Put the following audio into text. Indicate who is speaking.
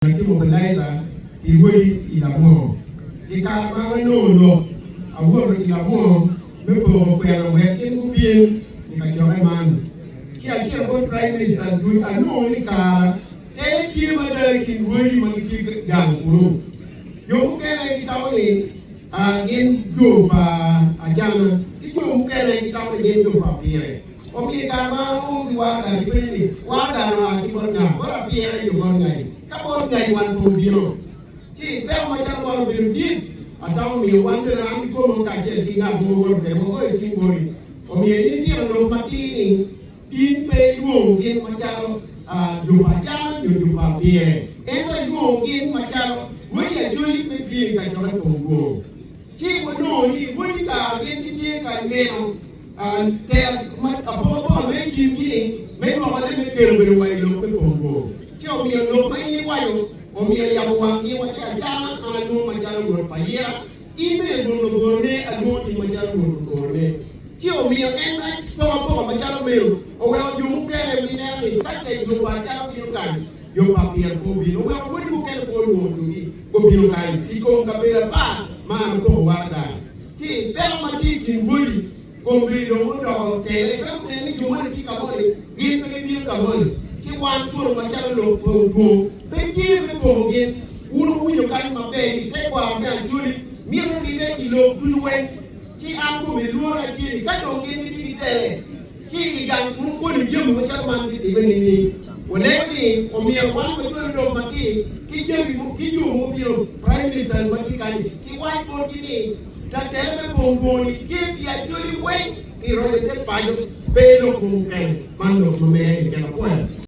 Speaker 1: Atye mobilizer pi wodi i lamwongo. I kare ma an anongo lok, awoto i lamwongo me poko kwena wek gin gubin i kacokke man. Ci acito bot Prime Minister duc anongo ni kara tele tye mada i kin rwodi ma gitye gang kunu. Jo mukene gitamo ni gin jo pa Acana ki jo mukene gitamo ni gin jo pa Pire. Omiyo i kare ma aongo ki waraga, gipenyo ni, Waraga-ni oa ki bot nga? Bot apire nyo bot ngadi? Ka bot ngadi wan pe obino, ci peko macalo man obedo dit ata omiyo wan bene an kikoma kacel ki ngat ma wawoto kwede wagoyo cing boti. Omiyo in itito lok matir ni in pe ilwongo gin macalo jo pa Acana nyo jo pa Apire, ento ilwongo gin macalo rwodi Acholi me bino i kacokke kom lwongo. Ci wanongo ni rwodi kare gin gitye ka nino Tela ma apokapoka me i kingi-ni me dwokone me kelo bedo wa i lok me kom rwom. Ci omiyo lok ma in iwaco omiyo yabo wanggi wa ci acama an alwongo macalo Rwot pa Ira, in bene Rwot Lugorone alwongo in macalo Rwot Lugorone. Ci omiyo en apokapoka macalo meno oweko jo mukene gineno ni ka ce jo pa Acana obino kany, jo pa Pire pe obino. Oweko wodi mukene pe olwongo jogi gubino kany i kom kabedo apar ma an apoko waraga. Ci peko ma tye i kin wodi kombeddi dong odoko tele, pe gunen ni jo moni tye ka moni, gin pe gibino ka moni. Ci wan kono macalo lok pa otwong, pe tye me poko gin. Wun wuwinyo kany maber ni tekwaro me Acholi mito ribbe i lok ducu weng. Ci an kombeddi lworo tye ni ka dong gin gitye ki tele, ci i gang kunu koni jami macalo man bitimme nining? Walego ni omyero wan wacwalo lok matir ki jami ki jo mubino, Prime Minister ma tye kany-ni, kiwac botgi ni latela me pong bwongo-ni tye pi Acholi weng pi roco te paco, pe lok mo mukene. Man lok ma mere ni keken apwoyo.